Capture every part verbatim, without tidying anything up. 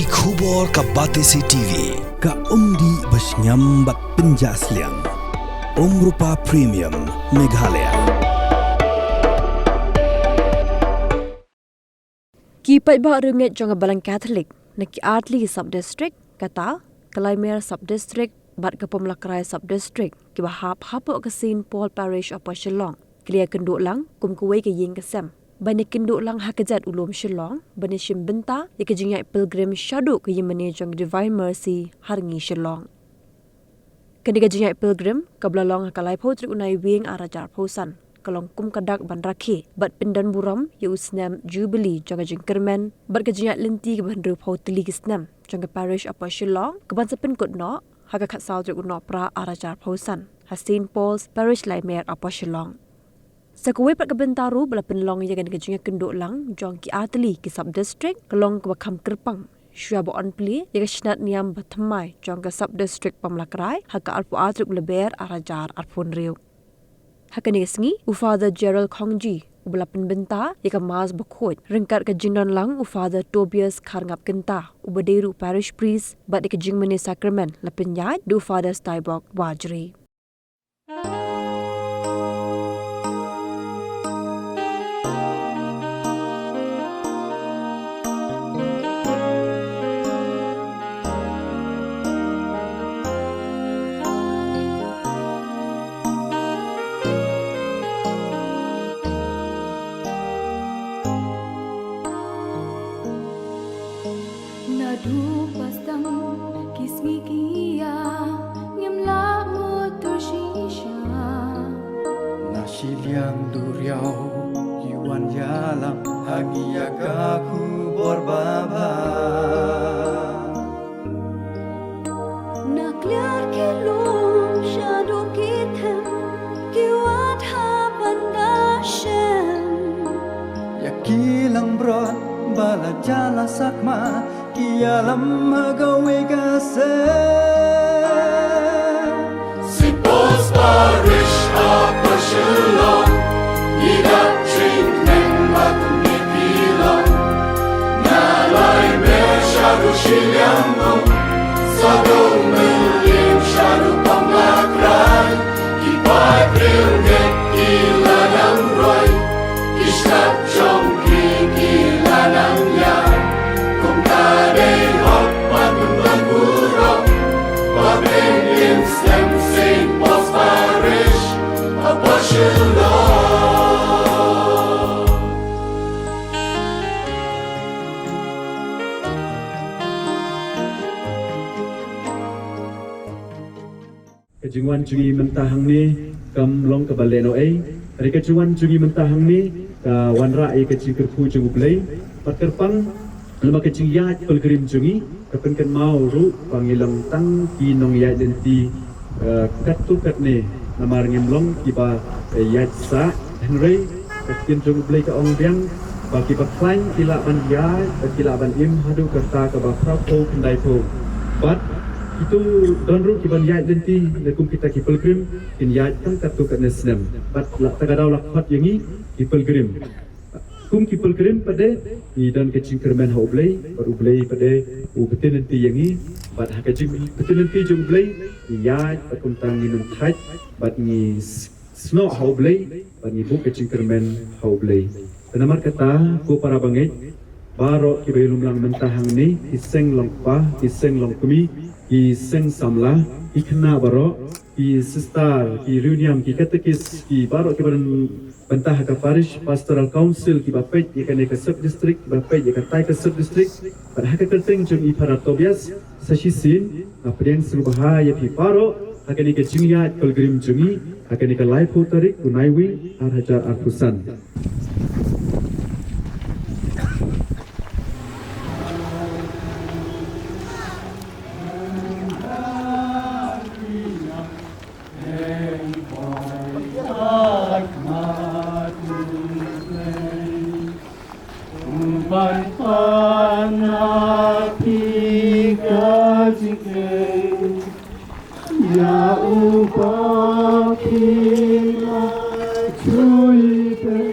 Ki khubor ka Batesi T V, ka umdih ba shngiam bad pynjah sliang. Umrupa Premium, Meghalaya. Ki paidbah riewngeit jong ka Balang Catholic na ki artylli ki sub-district, kata ka Laimer sub-district bad ka Pomlakrai sub-district, kiba hap hapoh ka Saint Paul Parish Upper Shillong, ki la ïakynduh lang kum kawei ka ïing ka sem ban ïakynduh lang ha kjat u lum Shillong ban ïashim bynta ïa ka jingïaid pilgrim shaduh ka ïingmane jong ka Divine Mercy ha Rngi Shillong. Kane ka jingïaid pilgrim kaba la long ha ka laiphew tarik u Naiwieng ar hajar arphew san, ka long kum ka dak ban rakhe bad pyndonburom ïa u snem Jubilee jong ka jingkyrmen bad ka jingïaid lynti kaba hynriewphew tylli ki snem jong ka Parish Upper Shillong, kaban sa pynkut noh ha ka khatsaw tarik u Nohprah ar hajar arphew san ha Saint Paul's Parish, Laimer, Upper Shillong. Sa kawei pat ka bynta ruh ba la pynlong ïa kane ka jingïakynduh lang jong ki artylli ki sub-district, ka long kaba kham kyrpang shuwa ba yn plie ïa ka shnat niam bathymmai jong ka sub-district Pomlakrai ha ka arphew ar tarik u Lber ar hajar arphew hynriew. Ha kane ka sngi, u Father Gerald Khongji uba la pynbynta ïa ka Mass bakhuid, ryngkat ka jingdon lang u Father Tobias Kharngap Kynta uba dei ruh u Parish Priest, bad ïa ka jingmane Sakramen la pynïaid da u Father Steinbock Wajri. Naduh ba sdang ki sngi ki ïa, ngim lah mutdur shisha. Na shiliang duriaw ki wan ïalam ha ngi ïa ka khubor babha. Na kliar ki lum shaduh ki them ki wad ha ban da shem. Ïa ki langbrot ba la jia la sakma ki ïalam ha kawei ka sem. Saint Paul's Parish Upper Shillong, ngi dap jingkmen ba kum ngi phi long. Na Laimer shaduh shiliang um, shaduh Mylliem shaduh Pomlakrai, ki paidbah riewngeit ki la nang roi, ki shnat jong ki ki la nang ïa. Kum ka dei hok ban pynbna burom ba phin im slem Saint Paul's Parish Upper Shillong. Ka jingwan jong ngi mynta hangne kam long kaba lehnohei. Hynrei ka jingwan jong ngi mynta hangne ka wanrah ïa ka jingkyrkhu jong U Blei. Bad kyrpang, namar ka jingïaid pilgrim jong ngi ka pynkynmaw ruh ba ngi long tang ki nongïaid lynti, eh, katto katne, namar ngim long kiba, eh, ïaid sah. Hynrei ka ktien jong U Blei ka ong biang ba kiba khlaiñ ki lah ban ïaid bad ki lah ban im haduh katta kaba phra phew khyndai phew. Bad kito don ruh kiban ïaid lynti ne kum kita ki pilgrim, kin ïaid tang katto katne snem. Bad la ta ka daw la khot ïa ngi ki pilgrim. Kum ki pilgrim pat de ngi don ka jingkyrmen ha U Blei, bad U Blei pat de u btin lynti ïa ngi. Bad ha ka jing btin lynti jong U Blei ngi ïaid bad kumta ngi nang thait bad ngi s- snoh ha U Blei bad ngi buh ka jingkyrmen ha U Blei. Te namar kata, ko para bangeit baroh kiba ïalum lang mynta hangne, ki seng longkpa, ki seng longkmie, ki seng samla, ki khynnah baroh, ki sister, ki riewniam, ki katekis, ki baroh kiba don bynta ha ka Parish Pastoral Council, kiba peit ïa kane ka sub district, kiba peit ïa katai ka sub district, bad ha ka kyrteng jong i Father Tobias, sa shisien nga pdiang sngewbha ïa phi baroh ha kane ka jingïaid pilgrim jong ngi ha kane ka laiphew tarik u Naiwieng ar hajar arphew san. Ban pan na phi ka jingkyrkhu ïa uba phi la ju ïeit.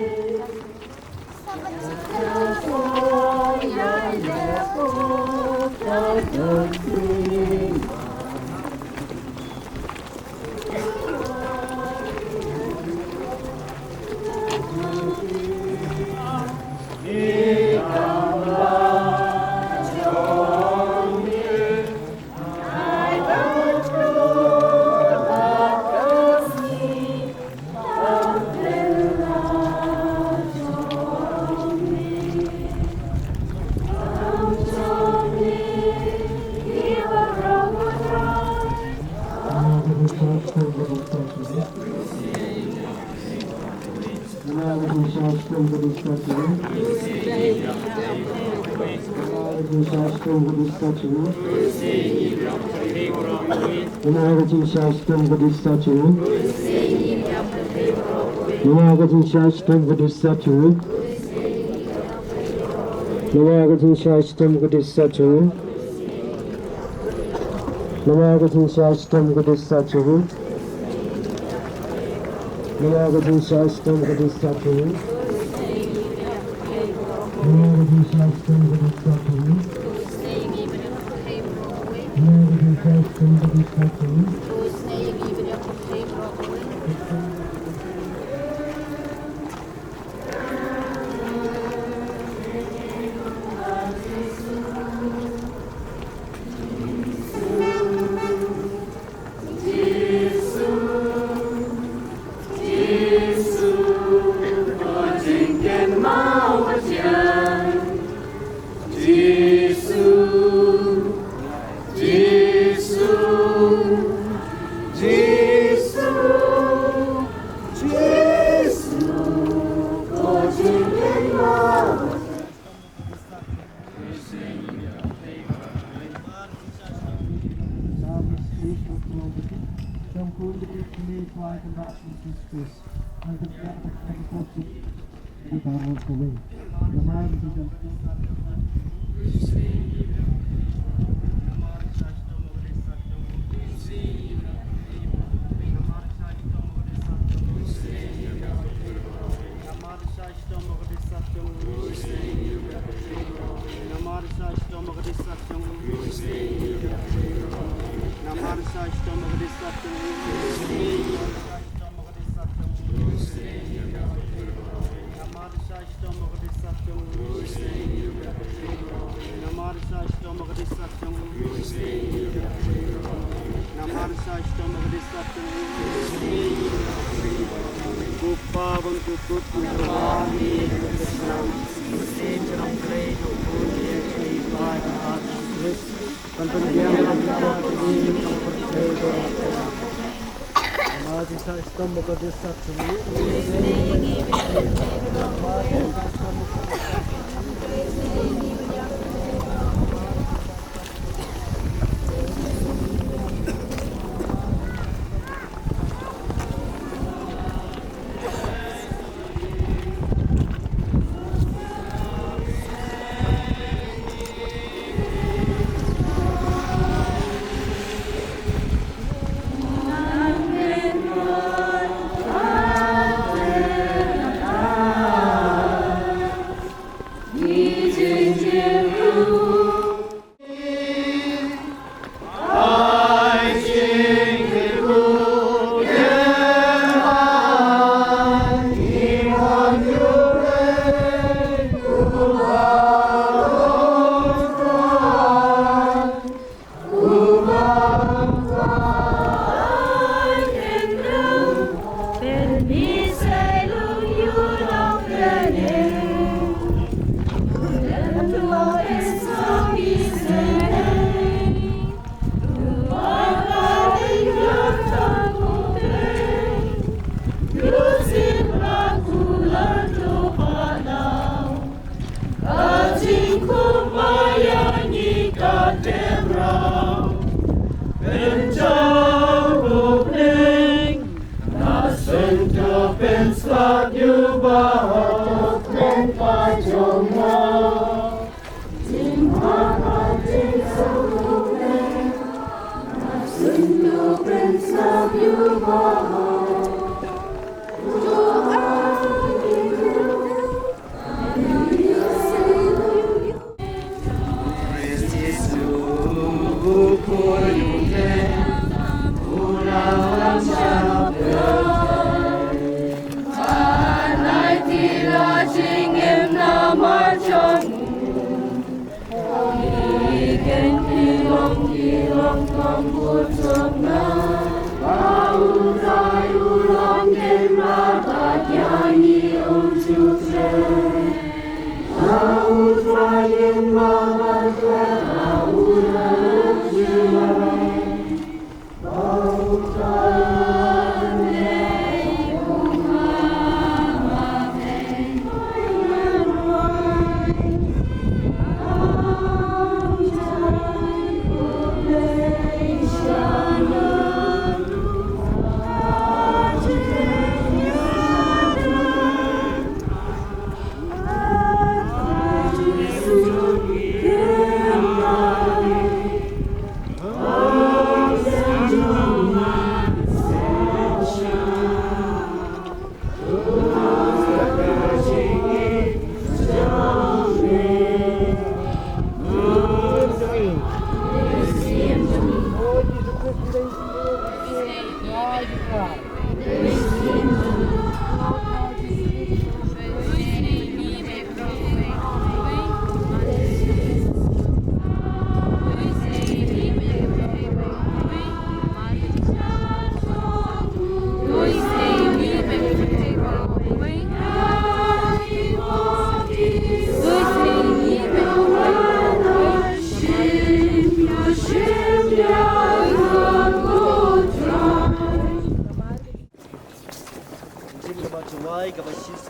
Namar ka jingshah shitom ka dei sa jong u. Namar ka jingshah shitom ka dei sa jong u. Namar ka jingshah shitom ka dei sa jong u. Namar ka jingshah shitom ka dei sa jong u. Namar ka jingshah shitom ka dei sa jong u. Namar ka jingshah shitom ka dei sa jong u.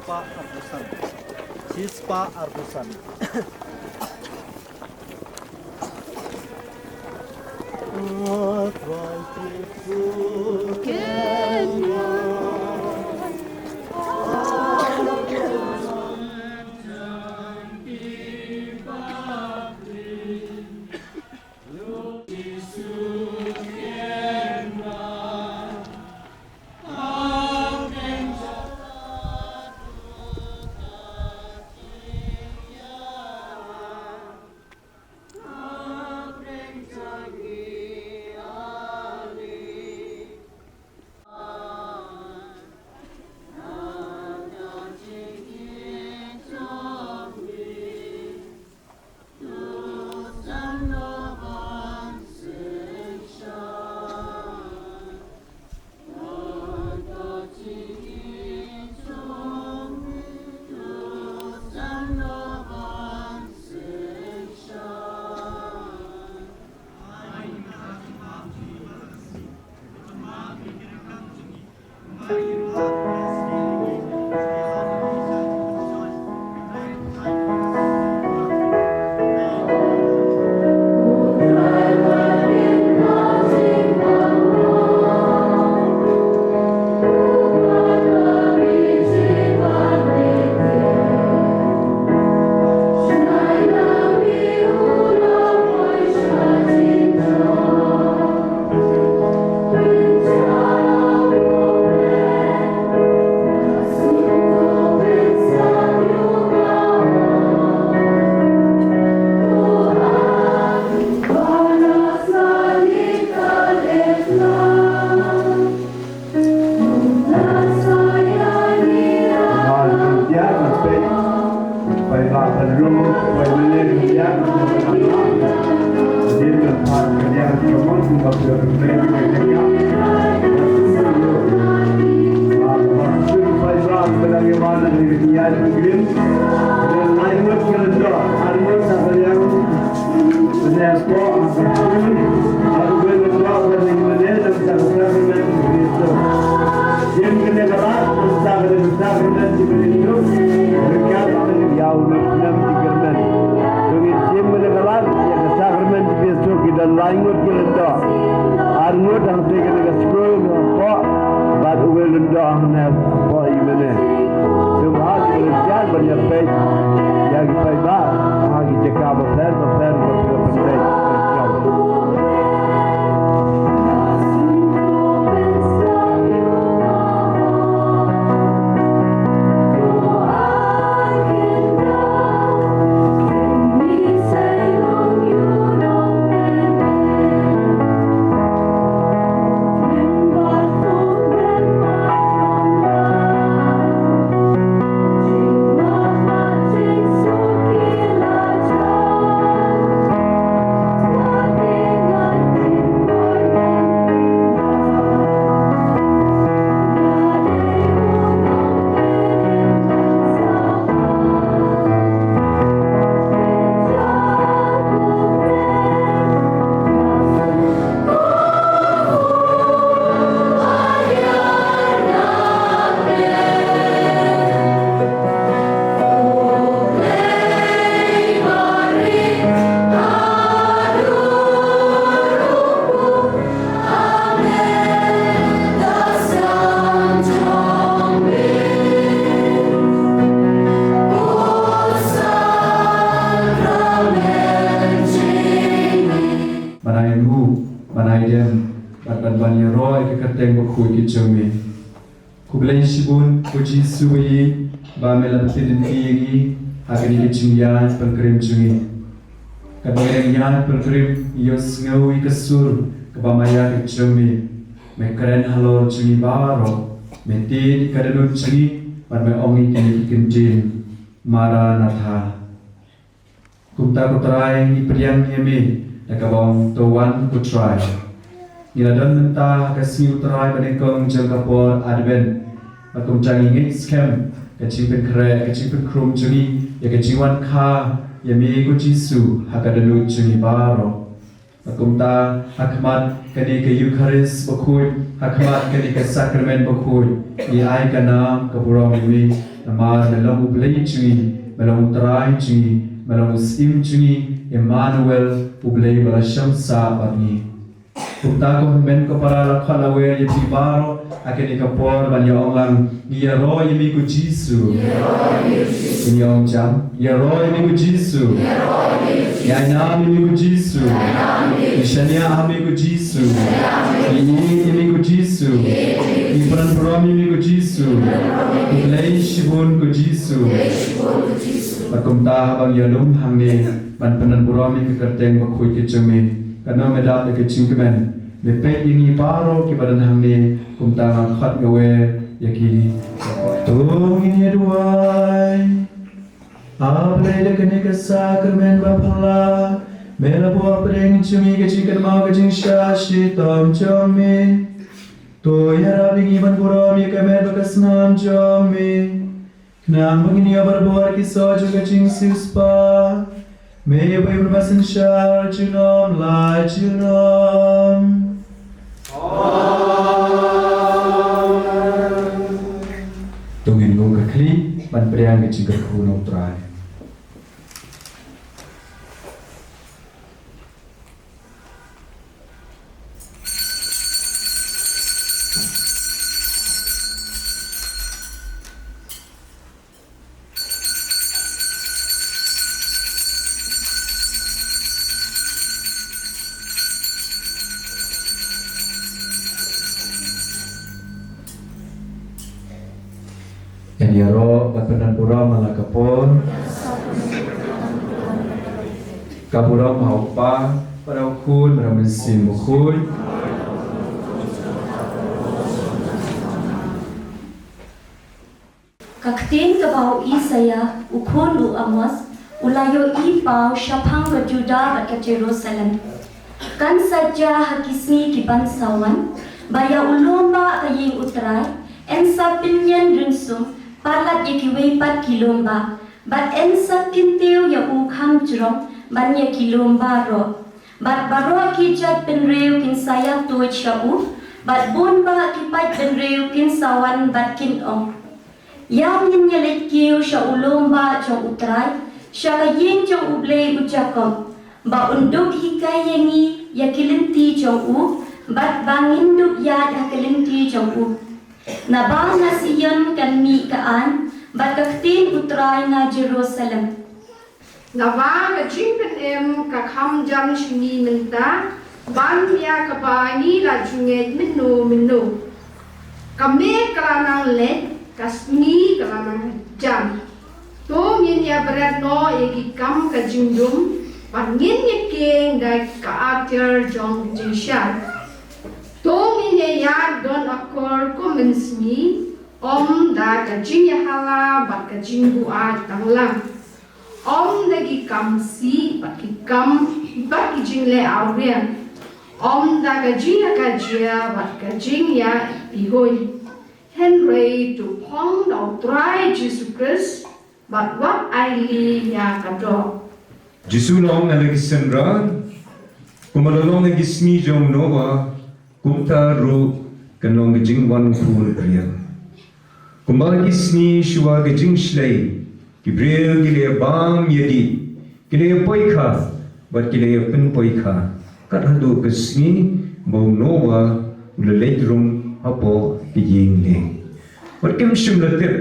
Spah arphew san. Shi spah arphew san. Ar ngut hangta kane ka skul hapoh bad u Will Lyngdoh hangne hapoh ïa mane. Sngewbha ki briew ban ïa peit ïa ki paidbah ha ki jaka bapher bapher ba phi la pynbeit. Ban ai nguh, ban ai dem, bad ban ban ïaroh ïa ka kyrteng bakhuid ka jong me. Khublei shibun ko Jisu ba ïeit ba me la pyndem ïa ngi ha kane ka jingïaid pynkhreh jong ngi. Katba ngi dang ïaid pynkhreh ngi ïohsngew ïa ka sur kaba maïa ka jong me. Me kren halor jong ngi baroh, me tied ïa ka dohnud jong ngi bad me ong ïa kine ki kyntien, Maranatha. Kumta ko Trai ngi pdiang ïa me da kaba ong, to wan ko Trai. Ngi la don mynta ha ka sngi u Trai banyngkong jong ka por Advent. Bad kumta ngi ngeit skhem ka jingpynkhreh, ka jingpynkhrum jong ngi ïa ka jingwan kha ïa me ko Jisu ha ka dohnud jong ngi baroh. Bad kumta ha khmat kane ka Eukharist bakhuid, ha khmat kane ka sakramen bakhuid, ngi ai ka nam ka burom ïa me. Namar me long U Blei jong ngi, me long U Trai jong ngi, me long U Syiem jong ngi, Immanuel, U Blei uba la shong sah bad ngi. Kumta ko hynmen ko para, la khot la wer ïa phi baroh ha kane ka por ban ïa ong lang, ngi ïaroh ïa me ko Jisu. Ngi ong jam, ngi ïaroh ïa me ko Jisu. Ngi ai nam ïa me ko Jisu. Ngi shaniah ha me ko Jisu. Ngi ïeit ïa me ko Jisu. Ngi pynburom ïa me ko Jisu. Khublei shibun ko Jisu. Bad kumta haba ngi ïalum hangne ban pynburom ïa ka kyrteng bakhuid ka jong me, kano me dap da ka jingkmen, me peit ïa ngi baroh kiba don hangne. Kumta nga khot nga wer ïa ki. To ngin ïa duwai. A Blei, da kane ka sakramen baphylla me la buh hapdeng jong ngi ka jingkynmaw ka jingshah shitom jong me. To ïarap ïa ngi ban burom ïa ka met bad ka snam jong me. Khnang ba ngin ïoh barabor ki soh jong ka jingsiewspah. Me uba ïa u nongpynsynshar junom la junom. Amen. To ngin ïoh ka khlieh ban pdiang ka jingkyrkhu na U Trai. Ngan ïaroh bad pynburom ha la ka por. Ka burom ha U Kpa, bad ha U Khun, bad ha U Mynsiem Bakhuid. Ka ktien kaba u Isaïah, u khun u Amoz, u la ïohi paw shaphang ka Judah bad ka Jerusalem. Kan sa jia ha ki sngi ki ban sa wan, ba ïa u lum ba ka ïing U Trai yn sa pynïeng rinsum palat ïa kiwei pat ki lum ba, bad yn sa kyntiew ïa u kham jrong ban ïa ki lum baroh. Bad baroh ki jaitbynriew kin sa ïa tuid sha u, bad bun ba ki paidbynriew kin sa wan bad kin ong, ïa ngin ïa leit kiew sha u lum ba jong U Trai, sha ka ïing jong U Blei u Jakob, ba un dup hikai ïa ngi ïa ki lynti jong u, bad ba ngin dup ïaid ha ki lynti jong u. Naba na Sion kan mih ka aiñ, bad ka ktien U Trai na Jerusalem. Naba ka jingpynim ka kham jan sha ngi mynta, ban ïa kaba ngi la ju ngeit mynno mynno. Ka miet ka la nang leit, ka sngi ka la nang jan. To ngin ïa bret noh ïa ki kam ka jingdum, bad ngin ïa kieng da ka atiar jong ka jingshai. To ngin ïa ïaid don akor kum mynsngi, ym da ka jingïahala bad ka jingbuaid tang lang. Ym da ki kam sih bad ki kam bad ki jingleh awriang. Ym da ka jingïakajia bad ka jingïapihuid. Hynrei to phong da U Trai Jisu Khrist bad wat ailad ïa ka doh. Jisu u ong ha la ki synran, kumba la long ha ki sngi jong u Noah, kumta ruh kan long ka jingwan u Khun u briew. Kumba ki sngi shuwa ka jingshlei, ki briew ki la ïa bam ïa dih, ki la ïa poikha, bad ki la ïa pynpoikha, kat haduh ka sngi ba u Noah u la leit rung hapoh ka ïing lieng. Bad kim shym la tip,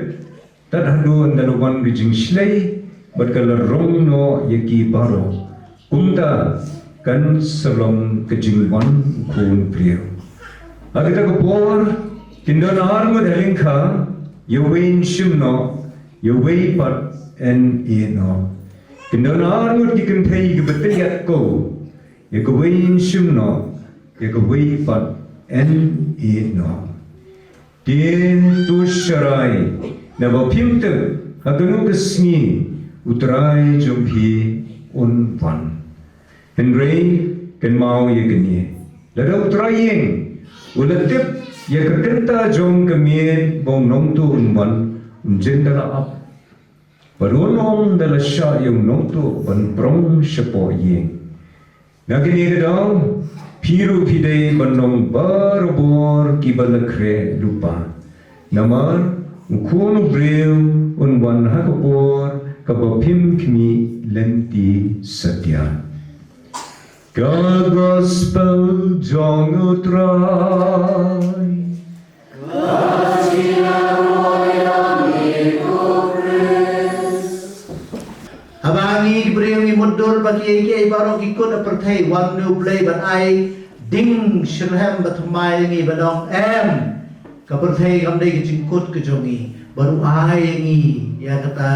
tat haduh ynda la wan ka jingshlei, bad ka la rung noh ïa ki baroh. Kumta kan sa long ka jingwan u Khun u briew. Ha kata ka por, kin don ar ngut ha lyngkha, ïa uwei yn shim noh, ïa uwei pat yn ïeh noh. Kin don ar ngut ki kynthei kiba tylliat kew, ïa kawei yn shim noh, ïa kawei pat yn ïeh noh. Te to sharai, naba phim tip ha kano ka sngi U Trai jong phi un wan. Hynrei kynmaw ïa kane, lada u trai ïing u la tip ïa ka kynta jong ka miet ba u nongtuh un wan, un jin da la ap. Bad un ym da la shah ïa u nongtuh ban prong shapoh ïing. Na kane ka daw, phi ruh phi dei ban long barabor kiba la khreh lypa. Namar U Khun u briew un wan ha ka por kaba phim khmih lynti satia. Ka Gospel jong U Trai. Haba ngi ki briew ngi mutdur ba kiei kiei baroh ki kut ha pyrthei, wan une U Blei ban ai ding shitrhem bad thymmai ïa ngi ban ong em. Ka pyrthei kam dei ka jingkut ka jong ngi, bad u ai ïa ngi ïa kata,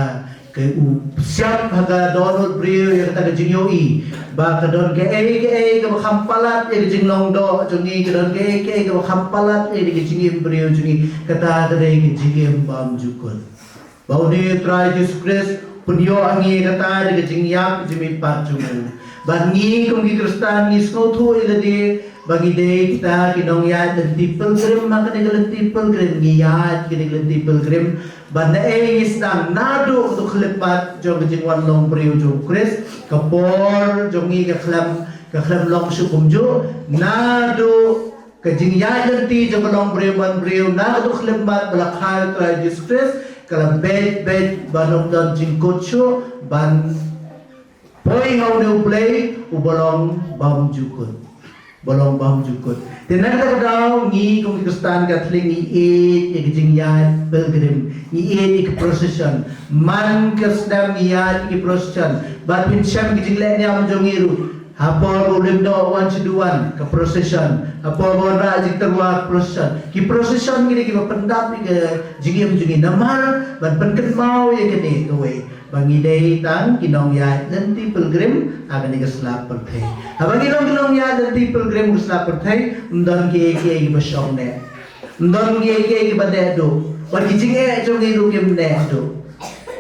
ka u siap ha ka dohnud briew ïa kata ka jingïohi ba ka don kaei kaei kaba kham palat ïa ka jinglong doh jong ngi, ka don kaei kaei kaba kham palat ïa ka jingim briew jong ngi. Kata ka dei ka jingim bymjukut. Ba une U Trai Jisu Khrist pynïoh ha ngi kata da ka jingïap ka jingmihpat jong u. Bad ngi kum ki Khristan ngi sngewthuh ïa lade ba ngi dei kita ki nongïaid lynti pilgrim. Ha kane ka lynti pilgrim ngi ïaid kane ka lynti pilgrim. Bad naei ngi sdang naduh ka khyllipmat jong ka jingwan long briew jong U Khrist, ka por jong ngi ka khlem, ka khlem long shuh kumjuh, naduh ka jingïaid lynti jong ka long briew man briew na ka khyllipmat ba la kha ïa U Trai Jisu Khrist, ka la beit beit ban ym don jingkut shuh, ban poi ha une U Blei uba long bymjukut. Ba long bymjukut. Te na kata ka daw ngi kum ki Khristan Katholik ngi ïeit ïa ka jingïaid pilgrim, ngi ïeit ïa ka procession. Man ka snem ngi ïaid ïa ka procession. Bad phin shem ka jingleh niam jong ngi ruh. Ha por ba u lyngdoh u wan sha duwan, ka procession. Ha por ba u wanrah jingtyrwa, ka procession. Ki procession ki dei kiba pyndap ïa ka jingim jong ngi namar ban pynkynmaw ïa kane kawei, ba ngi dei tang ki nongïaid lynti pilgrim ha kane ka sla pyrthei. Haba ngi long ki nongïaid lynti pilgrim ha ka sla pyrthei, ym don kiei kiei kiba shong neh. Ym don kiei kiei kiba neh duh. Bad ki jingeh jong ngi ruh kim neh duh.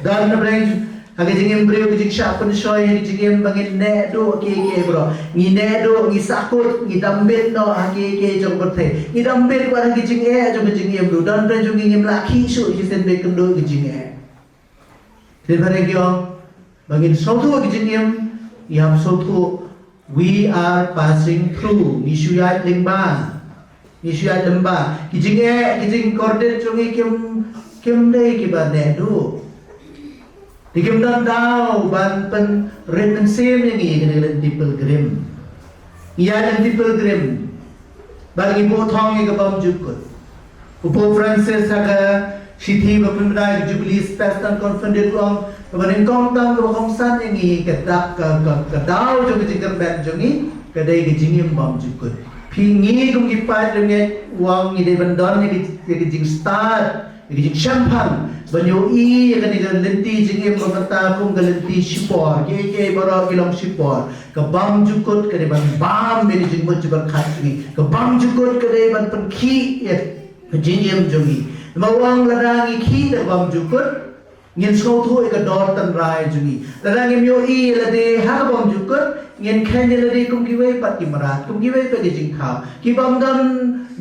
Don na pdeng ha ka jingim briew ka jingshah pynshoi ha ka jingim ba ngin neh duh kiei kiei baroh. Ngi neh duh, ngi sahkut, ngi dam bit noh ha kiei kiei jong ka pyrthei. Ngi dam bit wat ha ki jingeh jong ka jingim ruh. Don pdeng jong ngi ngim lah khih shuh shisien ba kynduh ki jingeh. Te pdeng ki ong ba ngin sngewthuh ha ka jingim, ngi hap sngewthuh we are passing through. Ngi shu ïaid lyngba. Ngi shu ïaid lyngba. Ki jingeh, ki jingkordit jong ngi kim, kim dei kiba neh duh. Te kim don daw ban pynrit mynsiem ïa ngi ha kane ka lynti pilgrim. Ngi ïaid lynti pilgrim. Bad ngi buh thong ïa ka bymjukut. U Pope Francis ha ka shithi ba pynbna ïa ka Jubilee Spes Tuan Conference u ong, kaba nyngkong tam kaba kongsan ïa ngi ka dak ka, ka, ka daw jong ka jingkyrmen jong ngi ka dei ka jingim bymjukut. Phi ngi kum ki paid riewngeit u ong ngi dei ban don ïa ka, ïa ka jingstad, ïa ka jingshemphang ban ïohi ïa kane ka lynti jingim ba mynta kum ka lynti shipor, kiei kiei baroh ki long shipor. Ka bymjukut ka dei ban bam ïa ka jingmut jingpyrkhat jong ngi. Ka bymjukut ka dei ban pynkhih ïa ka jingim jong ngi. Namar u ong lada ngi khih da ka bymjukut, ngin sngewthuh ïa ka dor tynrai jong ngi. Lada ngim ïohi ïa lade ha ka bymjukut, ngin kheiñ ïa lade kum kiwei pat ki mrad, kum kiwei pat ki jingthaw, ki bym don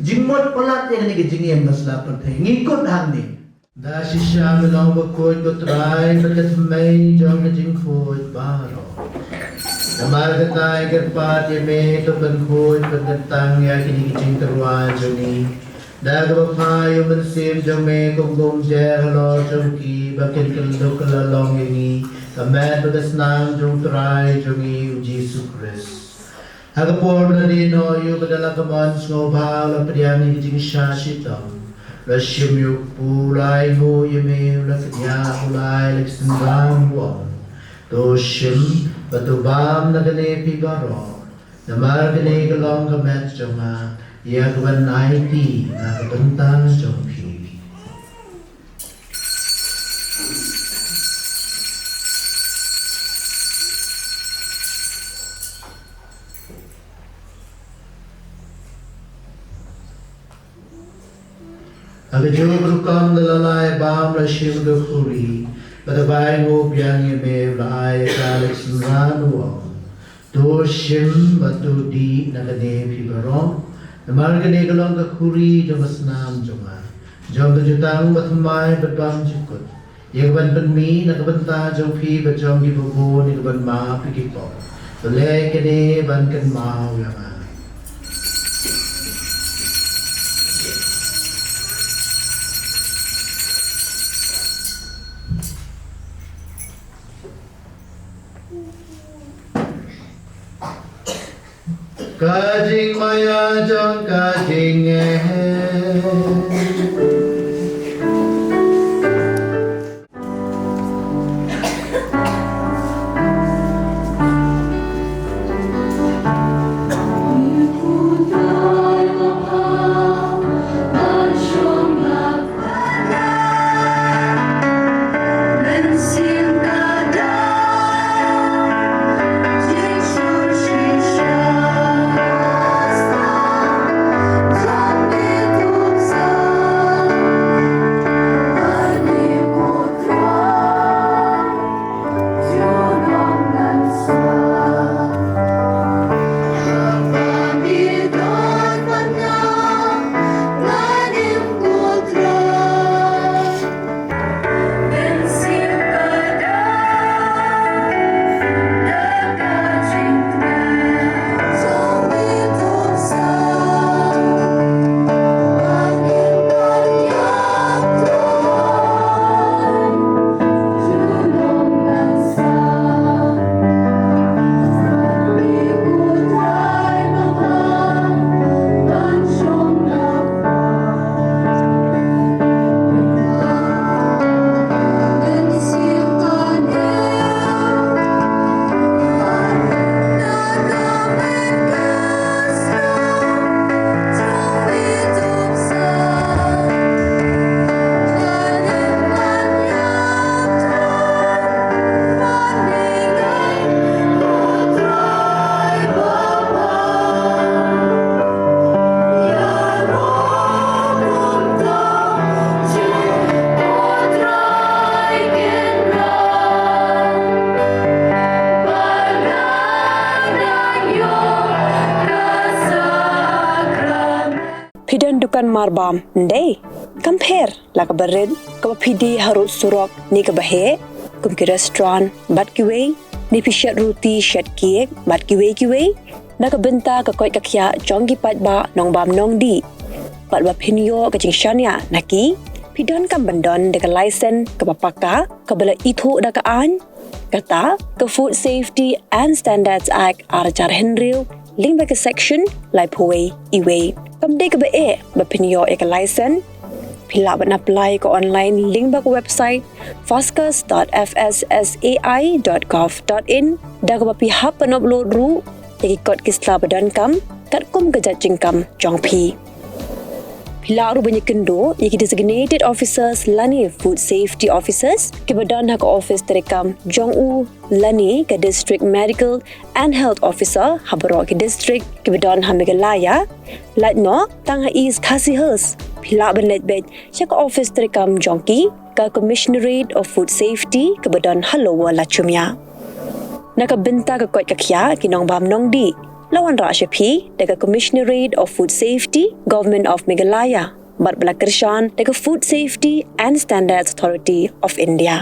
jingmut palat ïa kane ka jingim ha sla pyrthei. Ngi kut hangne. Da shisha me long bakhuid ko Trai bad ka thymmei jong ka jingkhuid baroh. Namar kata ngi kyrpad ïa me to pynkhuid pynkyntang ïa kine ki jingtyrwa jong ngi. Da kaba phai ïa u Mynsiem jong me kum ka umjer halor jong ki ba kin kylluid kylla long ïa ngi ka met bad ka snam jong u Trai jong ngi u Jisu Khrist. Ha ka por ba la die noh ïa u bad da la ka mon sngewbha u la pdiang ïa ka jingshah shitom. U la shim ïa u kpu, u la ainguh ïa me, u la kdiah, u la ai la ka synran u ong, to shim bad to bam na kane phi baroh. Namar kane ka long ka met jong nga, ïa kaban aiti na ka bynta jong phi. Ha kajuh ka rukom da la ai bam, la shim ka khuri, bad da bai nguh biang ïa me, u la ai ïa ka la ka synran u ong, to shim bad to dih na kane phi baroh. Namar kane ka long ka khuri jong ka snam jong nga, jong ka jutang bathymmai bad bymjukut, ïa kaban pynmih na ka bynta jong phi bad jong kiba bun ïa kaban map ïa ki pop. To leh kane ban kynmaw ïa nga. Ka jingmaïa jong ka jingeh. Phi don dukan marbam, ndei? Kam pher, la kaba rit, kaba phi die harud surok, ne kaba heh, kum ki restaurant, bad kiwei, ne phi shet ruti, shet cake, bad kiwei kiwei, na ka bynta ka koit ka khiah jong ki paidbah nongbam nongdih. Bad ba phin ïoh ka jingshaniah na ki, phi donkam ban don da ka license kaba paka, kaba la ithuh da ka aiñ, kata ka Food Safety and Standards Act ar hajar hynriew, lyngba ka section laiphew wei E wei. Kam dei kaba eh ba phin ïoh ïa ka license. Phi lah ban apply ka online lyngba ka website foscas.fssai.gov.in, da kaba phi hap ban upload ruh ïa ki kot ki sla ba donkam katkum ka jait jingkam jong phi. Phi lah ruh ban ïakynduh ïa ki designated officers lane food safety officers kiba don ha ka office treikam jong u lane ka district medical and health officer ha baroh ki district kiba don ha Meghalaya. Lait noh tang ha East Khasi Hills, phi lah ban leit beit sha ka office treikam jong ki, ka Commissionerate of Food Safety kaba don ha Lower Lachumia. Na ka bynta ka koit ka khiah ki nongbam nongdih, la wanrah sha phi da ka Commissionerate of Food Safety, Government of Meghalaya, bad ba la kyrshan da ka Food Safety and Standards Authority of India.